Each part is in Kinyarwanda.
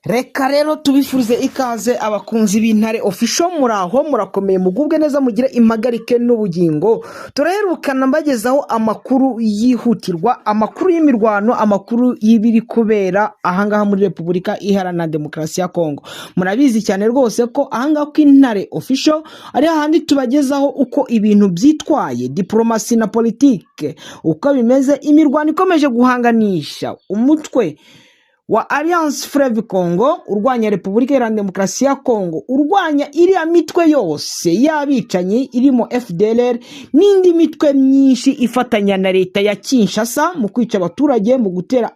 Reka rero tubifurize ikaze abakunzi b'Intare Official. Muraho, murakomeye, mugubwe neza, mugire impagarike n'ubugingo. Turaherukana mbagezaho amakuru yihutirwa, amakuru y'imirwano, amakuru y'ibiri kubera ahangaha muri Repubulika Iharanira Demokarasi ya Kongo. Murabizi cyane rwose ko ahangaha ku Intare Official ari hahandi tubagezaho uko ibintu byitwaye, diporomasi na politike uko bimeze, imirwano ikomeje guhanganisha umutwe wa Alliance Fleuve Congo urwanya Repubulika Iharanira Demokarasi ya Congo, urwanya iriya mitwe yose y'abicanyi irimo FDLR n'indi mitwe myinshi ifatanya na leta ya Kinshasa mu kwica abaturage, mu gutera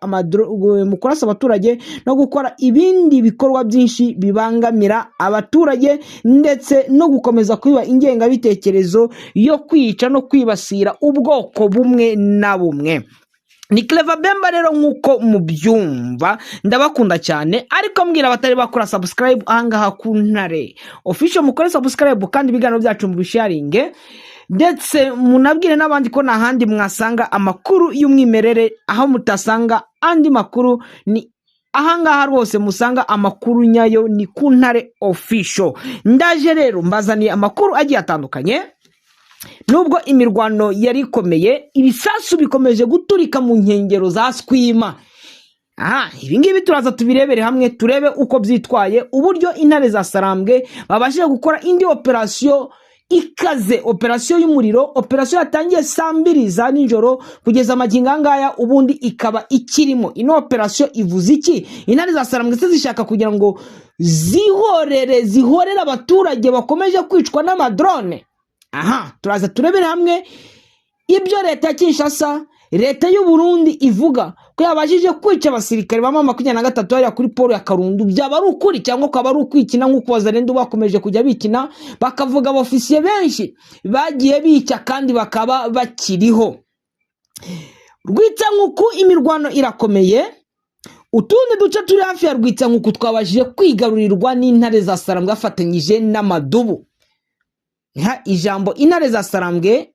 mu kurasa abaturage no gukora ibindi bikorwa byinshi bibangamira abaturage, ndetse no gukomeza kwiba ingengabitekerezo yo kwica no kwibasira ubwoko bumwe na bumwe. Ni Clever Bemba rero, nk'uko mubyumva, ndabakunda cyane, ariko mbwira abatari bakora subscribe ahangaha ku Ntare Official, mukore subscribe kandi ibiganiro byacu mubisharinge, ndetse munabwire n'abandi ko nta handi mwasanga amakuru y'umwimerere. Aho mutasanga andi makuru ni ahangaha rwose, musanga amakuru nyayo ni ku Ntare Official. Ndaje rero mbazaniye amakuru agiye atandukanye. Nubwo imirwano yari ikomeye, ibisasu bikomeje guturika mu nkengero za Swima. Aha ibi ngibi turaza tubirebere hamwe, turebe uko byitwaye, uburyo intare za Sarambwe babashije gukora indi operasiyo ikaze, operasiyo y'umuriro, operasiyo yatangiye saa 2 za nijoro kugeza amagingo aya ngaya ubundi ikaba ikirimo. Ino operasiyo ivuze iki? Intare za Sarambwe se zishaka kugira ngo zihorere, zihorere abaturage bakomeje kwicwa n'amadrone? Aha turaza turebere hamwe ibyo leta ya Kinshasa, leta y'u Burundi ivuga ko yabashije kwica abasirikare ba M23 hariya kuri port ya Karundu. Byaba ari ukuri cyangwa akaba ari ukwikina, nk'uko Wazalendo bakomeje kujya bikina, bakavuga abofisiye benshi bagiye bica kandi bakaba bakiriho? Rwitsankuku imirwano irakomeye. Utundi duce turi hafi ya Rwitsankuku twabashije kwigarurirwa n'intare za Sarambwe bafatanyije n'amadubu. Nka ijambo intare za Sarambwe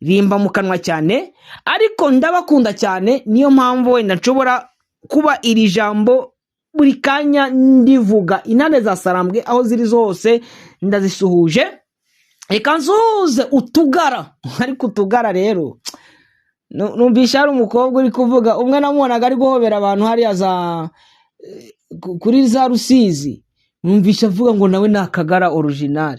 rimba mu kanwa cyane, ariko ndabakunda cyane, niyo mpamvu wenda nshobora kuba iri jambo buri kanya ndivuga. Intare za Sarambwe aho ziri zose ndazisuhuje. Reka nsuhuze utugara. Ariko utugara rero, numvisha hari umukobwa uri kuvuga, umwe namubonaga ari guhobera abantu hariya za kuri za Rusizi, numvisha avuga ngo nawe ni akagara original.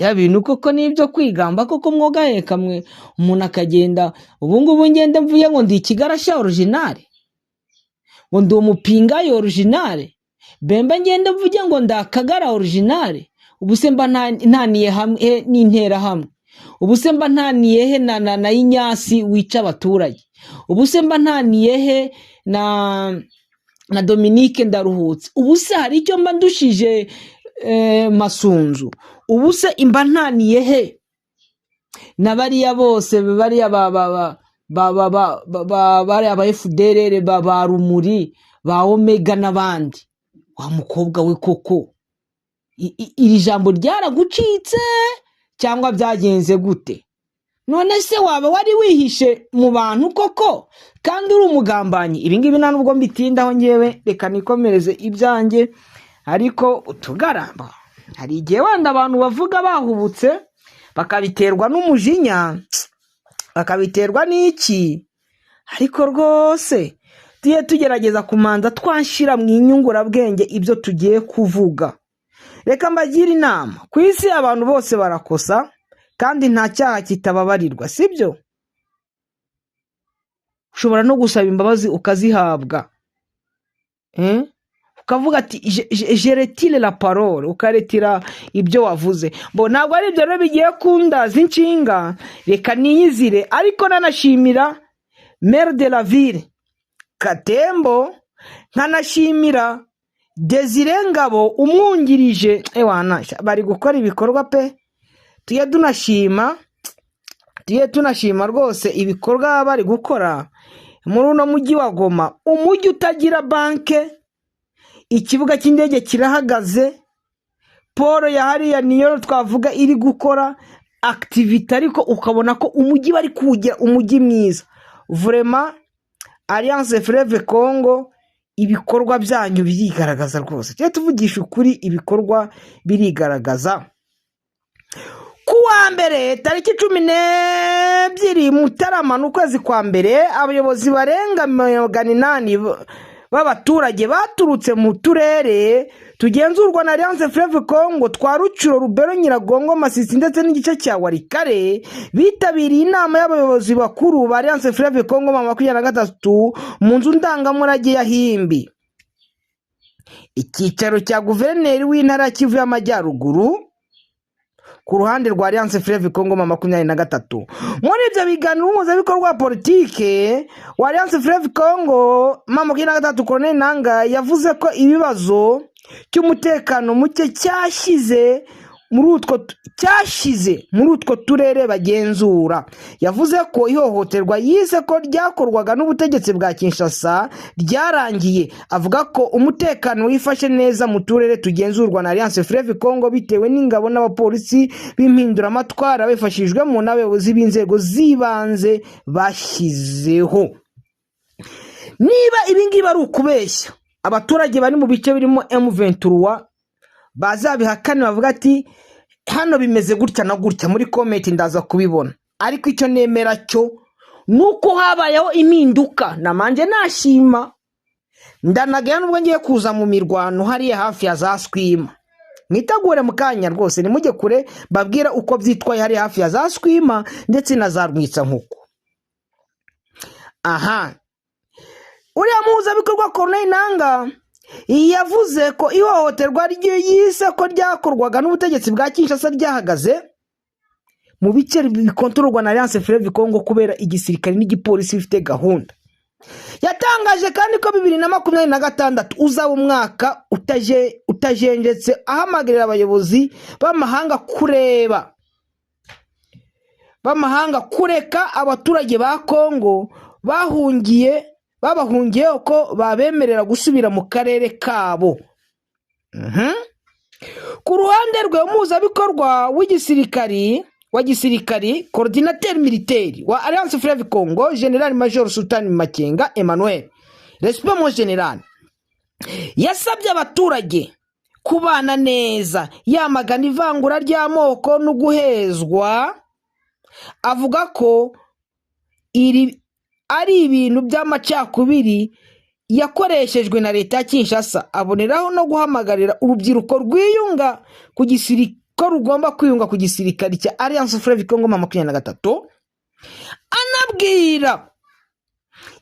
Ya bintu koko ni ibyo kwigamba koko? Mwogaheka mwe, umuntu akagenda ubu ngubu ngende mvuye ngo ndi ikigarasha original, ngo ndi umupingayi original, Bemba ngende mvuge ngo ndi akagara original? Ubu se mba ntaniye hamwe n'interahamwe? Ubu se mba ntaniye he na Inyasi wica abaturage? Ubu se mba ntaniye he na Dominique Ndaruhutse? Ubu se hari icyo mba ndushije Masunzu? Ubu se imba ntaniye he na bariya bose, bariya ba ba ba ba ba ba ba ba bariya ba FDLR, ba Rumuri, ba Omega n'abandi? Wa mukobwa we, koko iri jambo ryaragucitse cyangwa byagenze gute? None se waba wari wihishe mu bantu koko kandi uri umugambanyi? Ibi ngibi nta nubwo mbitindaho ngewe, reka nikomereze ibyanjye. Ariko utugaramba, hari igihe wenda abantu bavuga bahubutse, bakabiterwa n'umujinya, bakabiterwa n'iki, ariko rwose tujye tugerageza kumanza twashyira mu inyungurabwenge ibyo tugiye kuvuga. Reka mbagire inama: ku isi abantu bose barakosa kandi nta cyaha kitababarirwa, sibyo? Ushobora no gusaba imbabazi ukazihabwa, Eh? Ukavuga ati "Je retire la parole", ukaretira ibyo wavuze. Bo ntabwo ari ibyo rero bigiye kundaza inshinga, reka niyizire. Ariko nanashimira maire de la ville Katembo, nkanashimira Desire Ngabo umwungirije. Ewana, bari gukora ibikorwa pe. Tujye tunashima, tujye tunashima rwose ibikorwa bari gukora muri uno mujyi wa Goma, umujyi utagira banke, ikibuga cy'indege kirahagaze, port ya hariya niyo twavuga iri gukora activité, ariko ukabona ko umujyi bari kuwugira umujyi mwiza. Vraiment, Alliance Fleuve Congo Ibikorwa byanyu birigaragaza rwose. Tujye tuvugisha ukuri, ibikorwa birigaragaza. Ku wa mbere tariki 12 Mutarama, ni ukwezi kwa mbere, abayobozi barenga 800 b'abaturage baturutse mu turere tugenzurwa na Alliance Fleuve Congo twa Rutshuru, Lubero, Nyiragongo, Masisi ndetse n'igice cya Walikale, bitabiriye inama y'abayobozi bakuru ba Alliance Fleuve Congo M23 mu nzu ndangamurage ya Himbi, icyicaro cya guverineri w'intara ya Kivu y'Amajyaruguru ku ruhande rwa Alliance Fleuve Congo M23. Muri ibyo biganiro, umuhuzabikorwa wa politike wa Alliance Fleuve Congo M23, Corneille Nangaa, yavuze ko ibibazo cy'umutekano muke cyashize muri utwo turere bagenzura. Yavuze ko ihohoterwa yise ko ryakorwaga n'ubutegetsi bwa Kinshasa ryarangiye, avuga ko umutekano wifashe neza mu turere tugenzurwa na Alliance Fleuve Congo bitewe n'ingabo n'abapolisi b'impinduramatwara bifashijwemo n'abayobozi b'inzego z'ibanze bashyizeho. Niba ibi ngibi ari ukubeshya, abaturage bari mu bice birimo M23 bazabihakane, bavuga ati hano bimeze gutya na gutya. Muri comment ndaza kubibona. Ariko icyo nemera cyo ni uko habayeho impinduka, namanje nashima, ndanagaya nubwo ngiye kuza mu mirwano hariya hafi ya za Swima. Mwitegure mu kanya rwose, nimujye kure, babwira uko byitwaye hariya hafi ya za Swima ndetse na za Rwitsankuku. Aha uriya muhuzabikorwa Corneille Nangaa yavuze ko ihohoterwa yise ko ryakorwaga n'ubutegetsi bwa Kinshasa ryahagaze mu bice bikontororwa na Alliance Fleuve Congo kubera igisirikare n'igipolisi bifite gahunda. Yatangaje kandi ko 2026 uzaba umwaka utajenjetse, ahamagarira abayobozi b'amahanga kureba b'amahanga kureka abaturage ba Congo bahungiye babahungiyeho, ko babemerera gusubira mu karere kabo. Ku ruhande rwe, umuhuzabikorwa w'igisirikari wa gisirikari, coordinateur militaire wa Alliance Fleuve Congo, General Major Sultan Makenga Emmanuel, respect mon général, yasabye abaturage kubana neza, yamagana ivangura ry'amoko no guhezwa, avuga ko iri ari ibintu by'amacakubiri yakoreshejwe na leta ya Kinshasa, aboneraho no guhamagarira urubyiruko rwiyunga ku gisirikare ko rugomba kwiyunga ku gisirikare cya Alliance Fleuve Congo M23, anabwira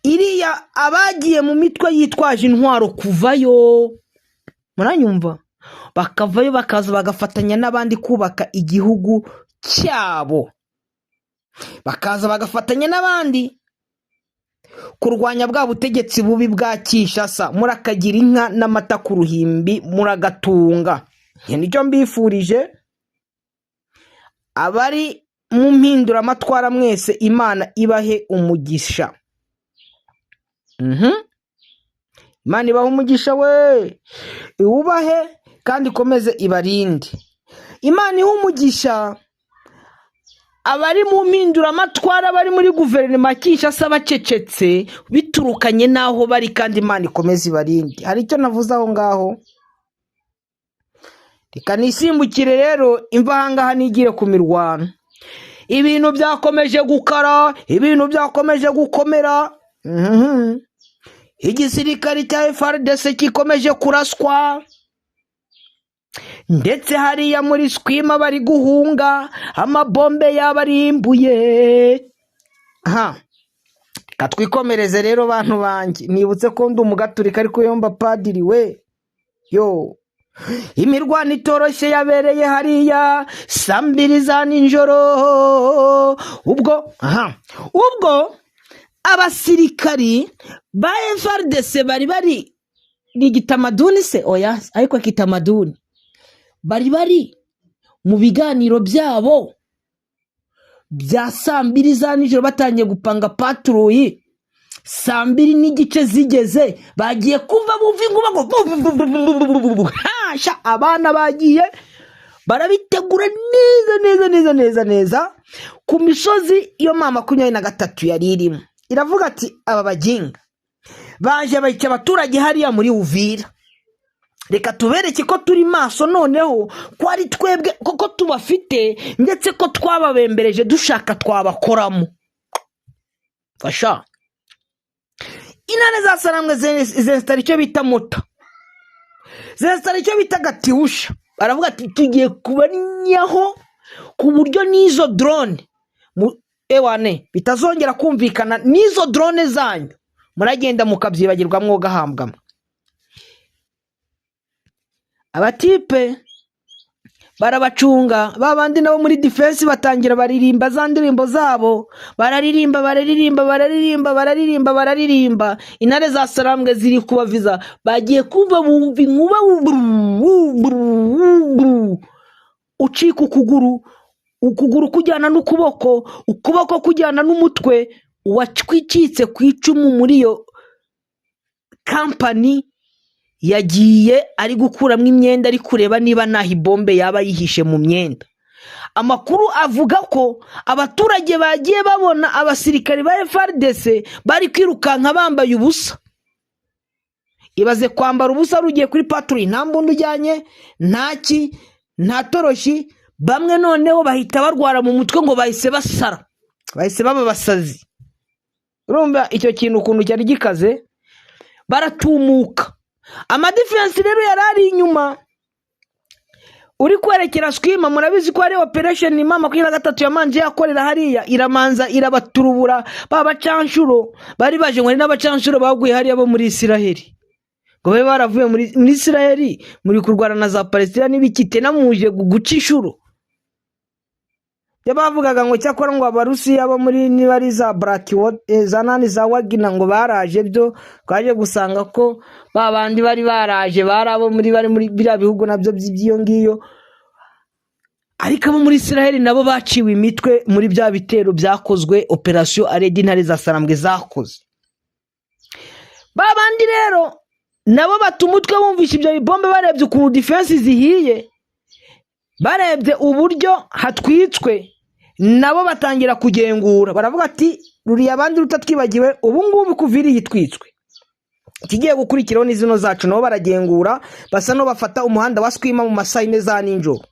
iriya abagiye mu mitwe yitwaje intwaro kuvayo, muranyumva, bakavayo bakaza bagafatanya n'abandi kubaka igihugu cyabo, bakaza bagafatanya n'abandi kurwanya bwa butegetsi bubi bwa Kinshasa. Murakagira inka n'amata ku ruhimbi, muragatunga. Nicyo mbifurije abari mu mpinduramatwara mwese, Imana ibahe umugisha. Imana ibahe umugisha we, iwubahe kandi ikomeze ibarinde. Imana ihe umugisha abari mu mpinduramatwara, bari muri guverinoma ya Kinshasa bacecetse biturukanye n'aho bari, kandi Imana ikomeze ibarinde. Hari icyo navuze aho ngaho? Reka nisimbukire rero imva ahangaha nigire ku mirwano. Ibintu byakomeje gukara, ibintu byakomeje gukomera. Igisirikare cya FARDC gikomeje kuraswa, ndetse hariya muri Swima bari guhunga amabombe yabarimbuye. Ha, reka twikomereze rero bantu banjye. Nibutse ko ndi umugaturika, ariko yomba padiri we yo. Imirwano itoroshye yabereye hariya saa 2 za nijoro, ubwo aha ubwo abasirikari ba FARDC bari ni igitamaduni se? Oya, ariko kitamaduni bari mu biganiro byabo bya saa 2 za nijoro, batangiye gupanga patrouille. Saa 2:30 zigeze, bagiye kumva bumva inkuba ngo hasha. Abana bagiye barabitegura neza neza neza neza neza ku misozi iyo M23 yari irimo. Iravuga ati aba baginga Baje bayica abaturage hariya muri Uvira. Reka tubereke ko turi maso noneho, ko ari twebwe koko tubafite, ndetse ko twababembereje, dushaka twabakoramo. Fasha Intare za Sarambwe zesitara icyo bita mota, zesitara icyo bita gatiwusha. Baravuga ati: "Tugiye kubanyaho ku buryo n'izo drone ewane bitazongera kumvikana, n'izo drone zanyu muragenda mukabyibagirwa mwogahambwamo." Abatipe barabacunga, ba bandi nabo muri defense batangira baririmba za ndirimbo zabo, bararirimba, bararirimba, bararirimba, bararirimba, bararirimba. Intare za Sarambwe ziri kubaviza. Bagiye kumva bumva inkuba, ucika ukuguru, ukuguru kujyana n'ukuboko, ukuboko kujyana n'umutwe. Uwacwikitse ku icumu muri iyo kampani yagiye ari gukuramo imyenda, ari kureba niba ntaho ibombe yaba yihishe mu myenda. Amakuru avuga ko abaturage bagiye babona abasirikari ba FARDC bari kwirukanka bambaye ubusa. Ibaze kwambara ubusa rugiye kuri patrouille, nta mbunda ujyanye, nta ki, nta toroshi. Bamwe noneho bahita barwara mu mutwe, ngo bahise basara, bahise baba abasazi. Urumva icyo kintu ukuntu cyari gikaze. Baratumuka. Ama defense rero yari ari inyuma uri kwerekera Swima. Murabizi ko hari operation M23 yamanje yakorera hariya, iramanza irabaturubura ba bacanshuro bari baje, ngo hari n'abacanshuro baguye hariya bo muri Isiraheli, ngo babe baravuye muri Isiraheli muri kurwana na za Palestina n'ibikite namuje guca inshuro. Byo bavugaga ngo cyakora ngo Abarusiya bo muri niba ari za Black, za nani, za Wagner, ngo baraje. Byo twaje gusanga ko ba bandi bari baraje bari abo muri bari muri biriya bihugu nabyo by'iyo ngiyo, ariko abo muri Israel nabo baciwe imitwe muri bya bitero byakozwe, operation Aredi Intare za Sarambwe zakoze. Ba bandi rero nabo bata umutwe bumvishe ibyo bibombe, barebye ukuntu defense zihiye, barebye uburyo hatwitswe, nabo batangira kugengura. Baravuga ati: "Ruriya abandi rutatwibagiwe, ubu ngubu kuva iriya itwitswe, ikigiye gukurikiraho ni zino zacu." Nabo baragengura, basa n'abafata umuhanda wa Swima mu masaha 4 za nijoro,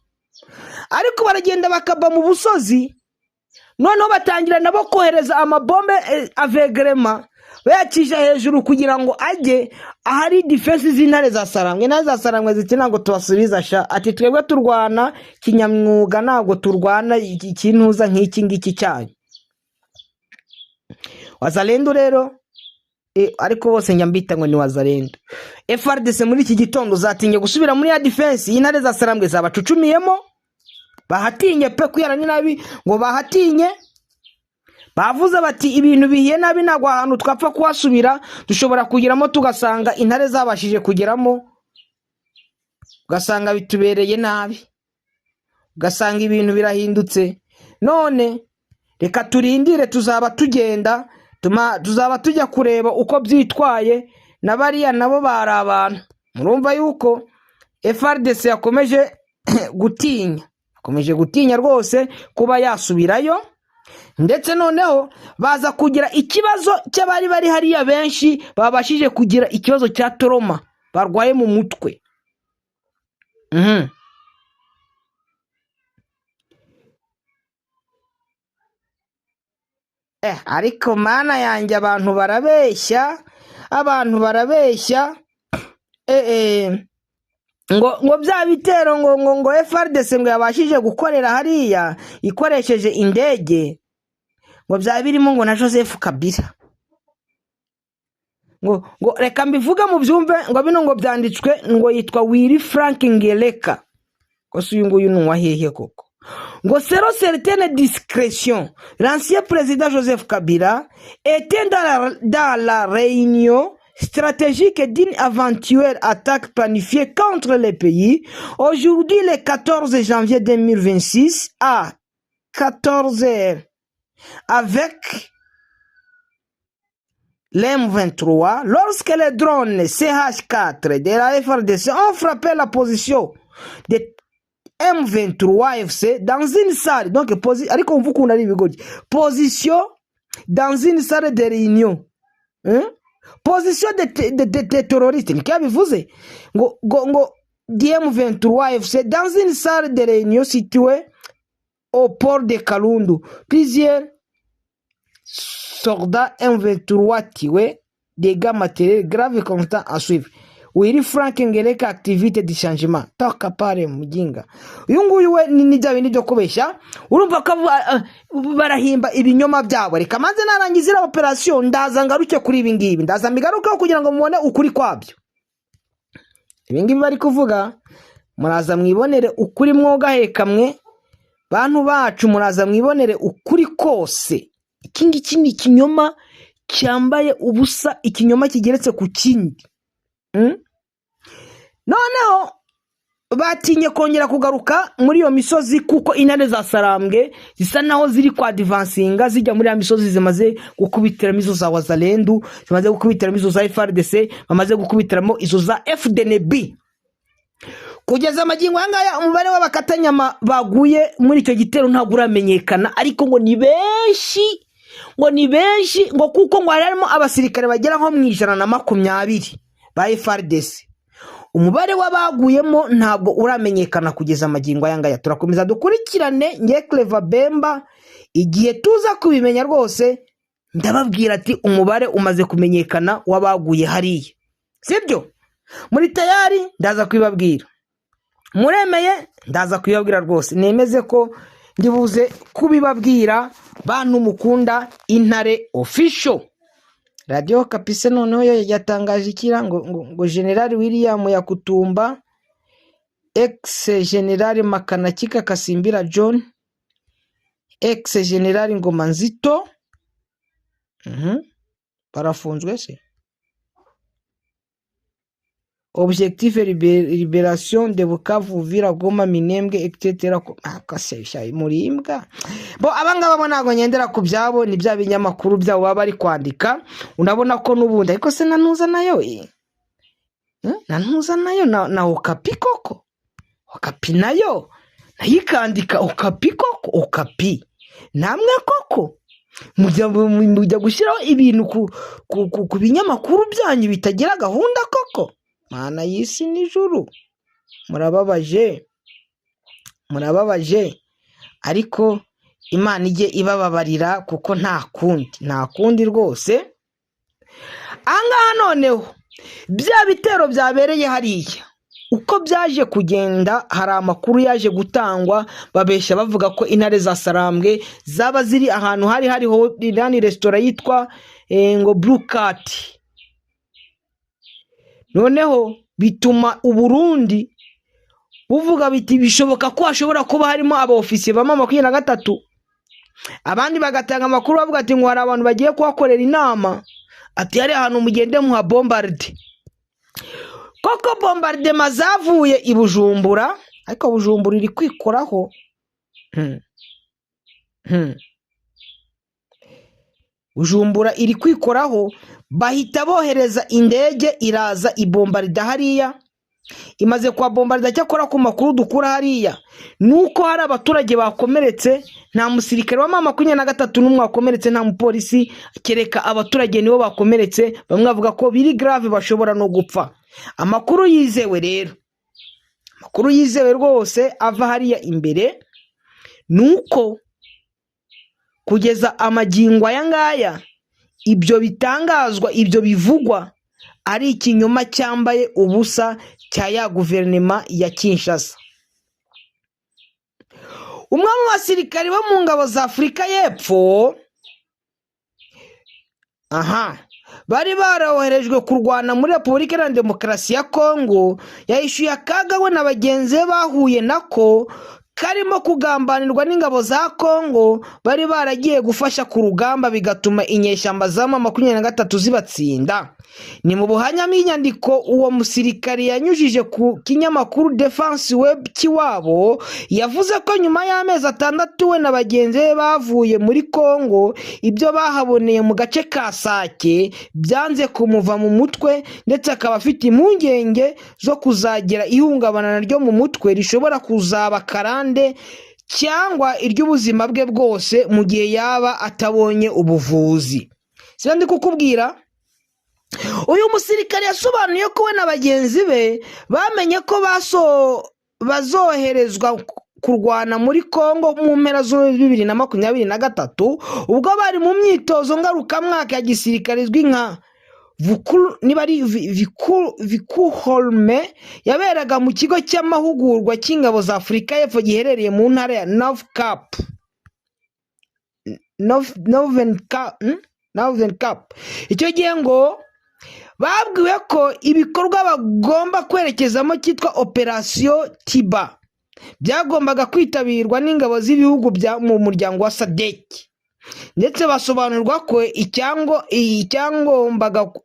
ariko baragenda bakava mu busozi. Noneho batangira nabo kohereza amabombe avegrema, bayacisha hejuru kugira ngo ajye ahari defense z'Intare za Sarambwe. Intare za Sarambwe ziti: "Ntabwo tubasubiza sha." Ati: "Twebwe turwana kinyamwuga, ntabwo turwana ikintuza nk'iki ngiki cyanyu." Wazalendo rero, ariko bose njya mbita ngo ni Wazalendo. FARDC muri iki gitondo zatinye gusubira muri ya defense y'Intare za Sarambwe zabacucumiyemo. Bahatinye pe, kwihara ni nabi, ngo bahatinye. Bavuze bati: "Ibintu bihiye nabi, ntabwo ahantu twapfa kuhasubira, dushobora kugeramo tugasanga intare zabashije kugeramo, ugasanga bitubereye nabi, ugasanga ibintu birahindutse. None reka turindire, tuzaba tugenda, tuzaba tujya kureba uko byitwaye." Na bariya nabo bari abantu. Murumva yuko FARDC yakomeje gutinya, yakomeje gutinya rwose kuba yasubirayo. Ndetse noneho baza kugira ikibazo cy'abari bari hariya, benshi babashije kugira ikibazo cya trauma, barwaye mu mutwe. Ariko Mana yanjye, abantu barabeshya, abantu barabeshya. Ngo bya bitero ngo FARDC ngo yabashije gukorera hariya ikoresheje indege, ngo byaba birimo ngo na Joseph Kabila. Ngo reka mbivuge mu byumve, ngo bino ngo byanditswe ngo yitwa Willy Frank Ngeleka. Ko se uyu nguyu ni uwa hehe koko? Ngo selon certaines discrétions, l'ancien président Joseph Kabila était dans la réunion stratégique d'une éventuelle attaque planifiée contre le pays aujourd'hui, le 14 janvier 2026 à 14 heures avec l'M23 lorsque les drones CH4 de la FARDC ont frappé la position de M23 FC dans une salle, donc ariko wumva ukuntu ari ibigoryi, position dans une salle de réunion, hein? Position de terroriste, niko yabivuze ngo du M23 AFC dans une salle de réunion située au port de Kalundu. Plusieurs soldats M23 tués, dégâts matériels graves, constats à suivre. Willy Frank Ngereka, activité du changement, toka pale mujinga. Uyu nguyu we ni bya bindi byo kubeshya, urumva ko barahimba ibinyoma byabo. Reka maze narangiza iriya operasiyo, ndaza ngaruke kuri ibi ngibi, ndaza mbigarukeho kugira ngo mubone ukuri kwabyo. Ibi ngibi bari kuvuga, muraza mwibonere ukuri mwogahekamwe bantu bacu, muraza mwibonere ukuri kose. Iki ngiki ni ikinyoma cyambaye ubusa, ikinyoma kigeretse ku kindi. Noneho batinye kongera kugaruka muri iyo misozi, kuko intare za Sarambwe zisa naho ziri kwadvancinga zijya muri ya misozi, zimaze gukubitiramo izo za Wazalendu, zimaze gukubitiramo izo za FARDC, bamaze gukubitiramo izo za FDNB. Kugeza amagingo aya ngaya, umubare w'abakatanyama baguye muri icyo gitero ntabwo uramenyekana, ariko ngo ni benshi, ngo ni benshi, ngo kuko ngo hari harimo abasirikare bagera nko mu 120 ba FARDC. Umubare w'abaguyemo ntabwo uramenyekana kugeza amagingo aya ngaya. Turakomeza dukurikirane. Nge Clever Bemba, igihe tuza kubimenya rwose ndababwira ati umubare umaze kumenyekana w'abaguye hariya. Sibyo? Muri tayari? Ndaza kubibabwira. Muremeye? Ndaza kubibabwira rwose, nemeze ko ndibuze kubibabwira. Bantu mukunda Intare Official, Radiyo Kapise noneho yo yatangaje ikira ngo General William Yakutumba, ex General Makanakika Kasimbira John, ex General Ngoma Nzito. Barafunzwe se? Objectif libération de Bukavu, Uvira, Goma, Minembwe, etc. Kase muri imbwa bo. Abangaba bo ntabwo ngendera ku byabo, ni bya binyamakuru byabo baba bari kwandika. Unabona ko n'ubundi ariko se na ntuza nayo na ntuza nayo na Okapi koko, Okapi nayo nayo ikandika Okapi koko. Okapi namwe koko mujya gushyiraho ibintu ku binyamakuru byanyu bitagira gahunda koko. Mana y'isi n'ijuru, murababaje, murababaje, ariko Imana ijye ibababarira kuko nta kundi, nta kundi rwose. Ahangaha noneho bya bitero byabereye hariya, uko byaje kugenda, hari amakuru yaje gutangwa babeshya bavuga ko intare za Sarambwe zaba ziri ahantu hari hariho irani resitora yitwa ngo Burukati. Noneho bituma Uburundi buvuga biti bishoboka ko hashobora kuba harimo abaofisiye ba M23. Abandi bagatanga amakuru bavuga ati ngo hari abantu bagiye kuhakorera inama, ati hari ahantu mugende muha bombarde. Koko bombardement zavuye i Bujumbura, ariko Bujumbura iri kwikoraho. Bujumbura iri kwikoraho, bahita bohereza indege iraza ibombarida hariya. Imaze kuhabombarida, cyakora ku makuru dukura hariya ni uko hari abaturage bakomeretse. Nta musirikare wa M23 n'umwe wakomeretse, nta mupolisi, kereka abaturage nibo bakomeretse. Bamwe bavuga ko biri grave, bashobora no gupfa. Amakuru yizewe rero, amakuru yizewe rwose ava hariya imbere, ni uko kugeza amagingo aya ngaya ibyo bitangazwa, ibyo bivugwa ari ikinyoma cyambaye ubusa cya ya guverinoma ya Kinshasa. Umwe mu basirikari bo mu ngabo za Afurika y'Epfo aha bari baroherejwe kurwana muri Repubulika Iharanira Demokarasi ya Kongo yahishuye akaga we na bagenzi be bahuye nako, karimo kugambanirwa n'ingabo za Kongo bari baragiye gufasha ku rugamba, bigatuma inyeshyamba za M23 zibatsinda. Ni mu buhanya bw'inyandiko uwo musirikari yanyujije ku kinyamakuru Defense Web cy'iwabo. Yavuze ko nyuma y'amezi 6 we na bagenzi be bavuye muri Kongo, ibyo bahaboneye mu gace ka Sake byanze kumuva mu mutwe, ndetse akaba afite impungenge zo kuzagira ihungabana ryo mu mutwe rishobora kuzaba karande cyangwa iry'ubuzima bwe bwose mu gihe yaba atabonye ubuvuzi. Sibyo ndi kukubwira? Uyu musirikare yasobanuye ko we na bagenzi be bamenye ko bazoherezwa kurwana muri Congo mu mpera za 2023, ubwo bari mu myitozo ngarukamwaka ya gisirikare izwi nka niba ari Vikuholme, yaberaga mu kigo cy'amahugurwa cy'ingabo za Afurika y'Epfo giherereye mu ntara ya North Cape, Northern Cape, Northern Cape. Icyo gihe ngo babwiwe ko ibikorwa bagomba kwerekezamo cyitwa Operasiyo Tiba byagombaga kwitabirwa n'ingabo z'ibihugu bya mu muryango wa SADC, ndetse basobanurirwa ko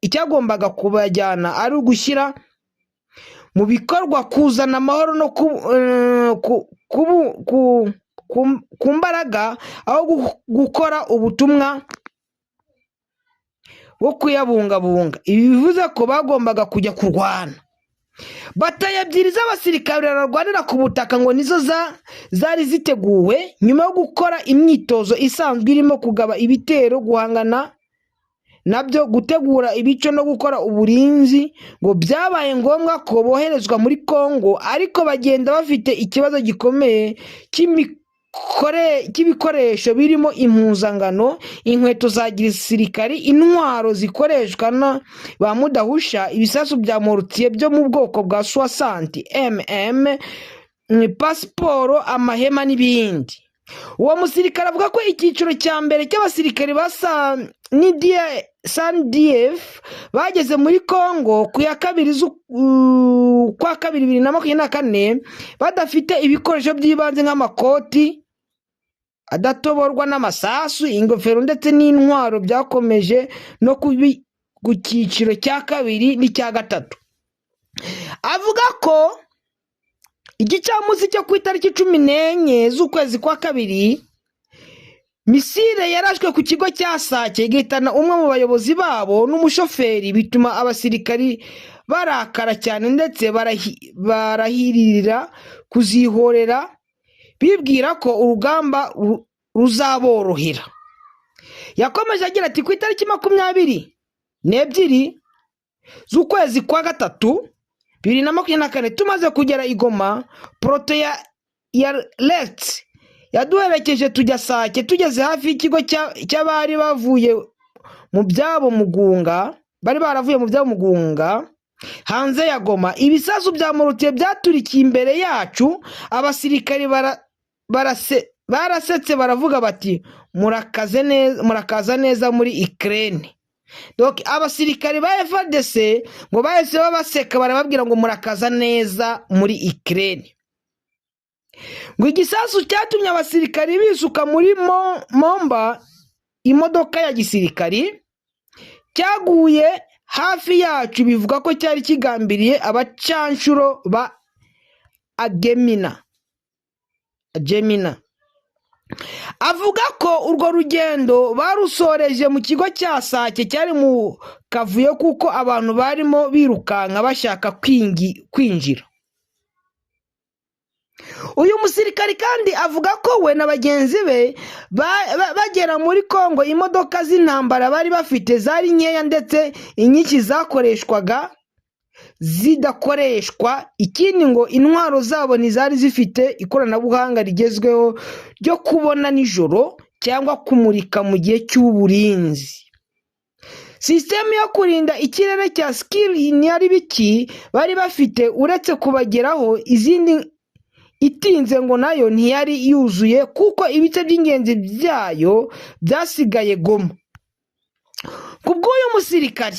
icyagombaga kubajyana ari ugushyira mu bikorwa kuzana amahoro no ku mbaraga aho gukora ubutumwa bwo kuyabungabunga. Ibi bivuze ko bagombaga kujya kurwana. Batayo ebyiri z'abasirikare barwanira ku butaka ngo nizo zari ziteguwe nyuma yo gukora imyitozo isanzwe irimo kugaba ibitero, guhangana nabyo, gutegura ibico no gukora uburinzi. Ngo byabaye ngombwa ko boherezwa muri Congo, ariko bagenda bafite ikibazo gikomeye cy'ibikoresho birimo impuzangano, inkweto za gisirikari, intwaro zikoreshwa na ba mudahusha, ibisasu bya mortier byo mu bwoko bwa 60 mm, pasiporo, amahema n'ibindi. Uwo musirikare avuga ko icyiciro cya mbere cy'abasirikare ba SANDF bageze muri Congo ku ya 2 z'ukwa kabiri 2024 badafite ibikoresho by'ibanze nk'amakoti adatoborwa n'amasasu, ingofero ndetse n'intwaro. Byakomeje no ku cyiciro cya kabiri n'icya gatatu. Avuga ko igicamunsi cyo ku itariki 14 z'ukwezi kwa kabiri, missile yarashwe ku kigo cya Sake igahitana umwe mu bayobozi babo n'umushoferi, bituma abasirikari barakara cyane ndetse barahirira kuzihorera, bibwira ko urugamba ruzaborohera. Yakomeje agira ati: "Ku itariki 22 z'ukwezi kwa gatatu 2024, tumaze kugera i Goma, peloton ya Lets yaduherekeje tujya Sake. Tugeze hafi y'ikigo cy'abari bavuye mu byabo Mugunga, bari baravuye mu byabo Mugunga hanze ya Goma, ibisasu bya mortier byaturikiye imbere yacu. Abasirikari barasetse baravuga bati: 'Murakaze neza, murakaza neza muri Ukraine.'" Donc abasirikari ba FARDC ngo bahise babaseka, barababwira ngo murakaza neza muri Ukraine. Ngo igisasu cyatumye abasirikari bisuka muri Momba, imodoka ya gisirikari, cyaguye hafi yacu. Bivuga ko cyari kigambiriye abacanshuro ba Agemina. Avuga ko urwo rugendo barusoreje mu kigo cya Sake cyari mu kavuyo, kuko abantu barimo birukanka bashaka kwinjira. Uyu musirikari kandi avuga ko we na bagenzi be bagera muri Congo, imodoka z'intambara bari bafite zari nkeya, ndetse inyinshi zakoreshwaga zidakoreshwa. Ikindi ngo intwaro zabo ntizari zifite ikoranabuhanga rigezweho ryo kubona nijoro cyangwa kumurika mu gihe cy'uburinzi. Sisitemu yo kurinda ikirere cya sikiri ntiyari biki bari bafite uretse kubageraho izindi itinze, ngo nayo ntiyari yuzuye kuko ibice by'ingenzi byayo byasigaye Goma. Ku bw'uyu musirikari,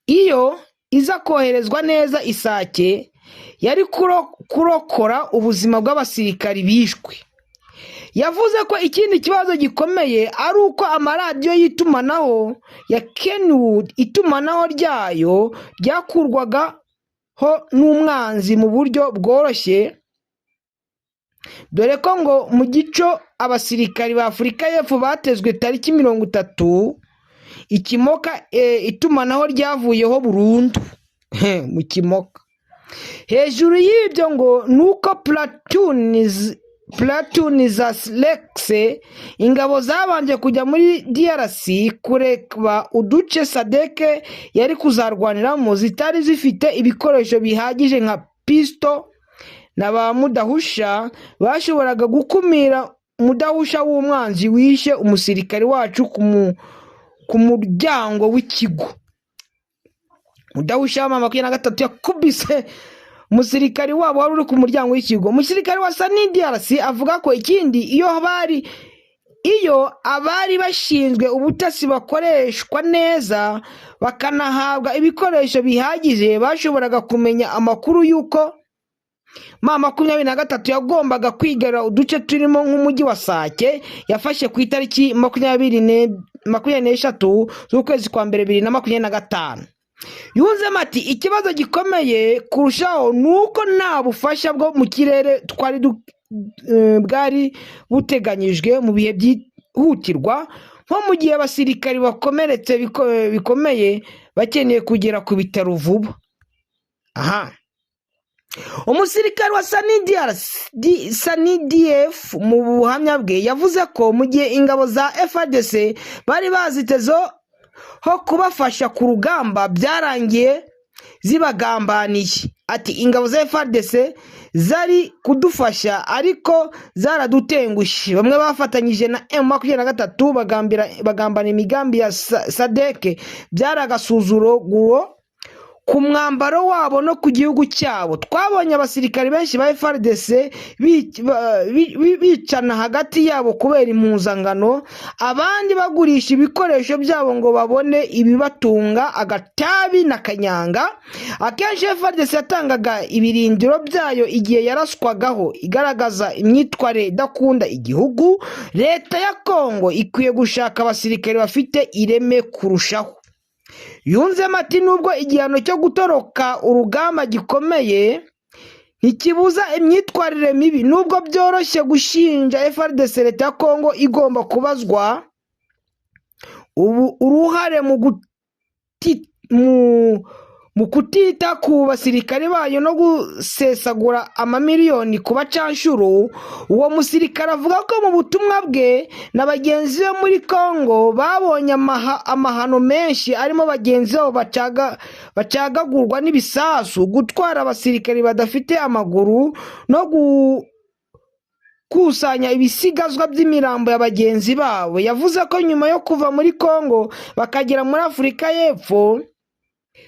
iyo iza koherezwa neza isake, yari kurokora ubuzima bw'abasirikari bishwe. Yavuze ko ikindi kibazo gikomeye ari uko amaradiyo y'itumanaho ya Kenwood, itumanaho ryayo ryakurwagaho n'umwanzi mu buryo bworoshye, dore ko ngo mu gico abasirikari ba Afurika y'Epfo batezwe tariki 30 ikimoka, itumanaho ryavuyeho burundu mu kimoka. Hejuru y'ibyo ngo ni uko platoon za Rex. Ingabo zabanje kujya muri DRC kureba uduce SADC yari kuzarwaniramo zitari zifite ibikoresho bihagije nka pisto na ba mudahusha bashoboraga gukumira mudahusha w'umwanzi wishe umusirikare wacu ku muryango w'ikigo. Mudahusha wa 23 yakubise umusirikari wabo wari uri ku muryango w'ikigo. Umusirikari wa SAMIDRC avuga ko ikindi iyo abari bashinzwe ubutasi bakoreshwa neza, bakanahabwa ibikoresho bihagije, bashoboraga kumenya amakuru y'uko M23 yagombaga kwigarura uduce turimo nk'umujyi wa Sake yafashe ku itariki 23 z'ukwezi kwa mbere 2025. Yunzemo ati: "Ikibazo gikomeye kurushaho ni uko nta bufasha bwo mu kirere twari bwari buteganyijwe mu bihe byihutirwa, nko mu gihe abasirikari bakomeretse bikomeye bakeneye kugera ku bitaro vuba." Aha umusirikare wa SANDF mu buhamya bwe yavuze ko mu gihe ingabo za FARDC bari bazitezeho kubafasha ku rugamba, byarangiye zibagambaniye. Ati: "Ingabo za FARDC zari kudufasha ariko zaradutengushye. Bamwe bafatanyije na M23 bagambana imigambi ya SADC. Byari agasuzuguro ku mwambaro wabo no ku gihugu cyabo. Twabonye abasirikari benshi ba FARDC bicana hagati yabo kubera impuzangano, abandi bagurisha ibikoresho byabo ngo babone ibibatunga, agatabi na kanyanga. Akenshi FARDC yatangaga ibirindiro byayo igihe yaraswagaho, igaragaza imyitwarire idakunda igihugu. Leta ya Kongo ikwiye gushaka abasirikare bafite ireme kurushaho." Yunzemo ati: "Nubwo igihano cyo gutoroka urugamba gikomeye, ntikibuza imyitwarire mibi. Nubwo byoroshye gushinja FARDC, leta ya Kongo igomba kubazwa ubu uruhare mu kutita ku basirikare bayo no gusesagura amamiliyoni ku bacanshuro." Uwo musirikare avuga ko mu butumwa bwe na bagenzi be muri Congo babonye amahano menshi, arimo bagenzi babo bacagagurwa n'ibisasu, gutwara abasirikare badafite amaguru no gukusanya ibisigazwa by'imirambo ya bagenzi babo. Yavuze ko nyuma yo kuva muri Congo bakagera muri Afurika y'Epfo,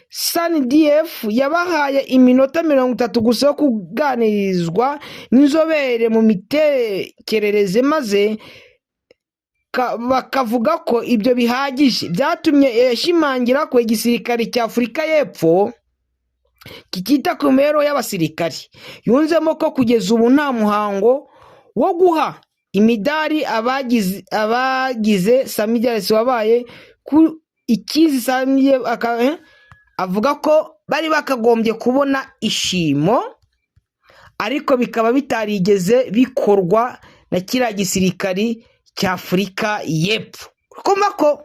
SANDF yabahaye iminota 30 gusa yo kuganirizwa n'inzobere mu mitekerereze, maze bakavuga ko ibyo bihagije. Byatumye yashimangira ko igisirikare cya Afurika y'Epfo kikita ku mibereho y'abasirikari. Yunzemo ko kugeza ubu nta muhango wo guha imidari abagize SAMIDRC wabaye. Ku ikizi SAMIDRC avuga ko bari bakagombye kubona ishimo, ariko bikaba bitarigeze bikorwa na kiriya gisirikari cya Afurika y'Epfo. Kumva ko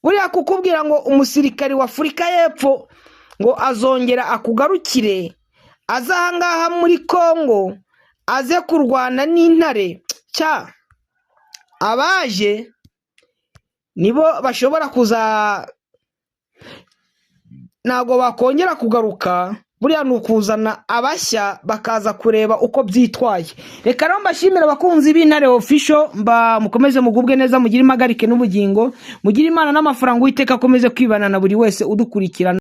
buriya kukubwira ngo umusirikari wa Afurika y'Epfo ngo azongera akugarukire, aze ahangaha muri Congo aze kurwana n'intare, cya abaje nibo bashobora kuza, ntabwo bakongera kugaruka. Buriya ni ukuzana abashya bakaza kureba uko byitwaye. Reka rero mbashimire, abakunzi b'Intare Official, mba mukomeze mugubwe neza, mugire impagarike n'ubugingo, mugire Imana n'amafaranga. Uwiteka akomeze kwibana na buri wese udukurikirana.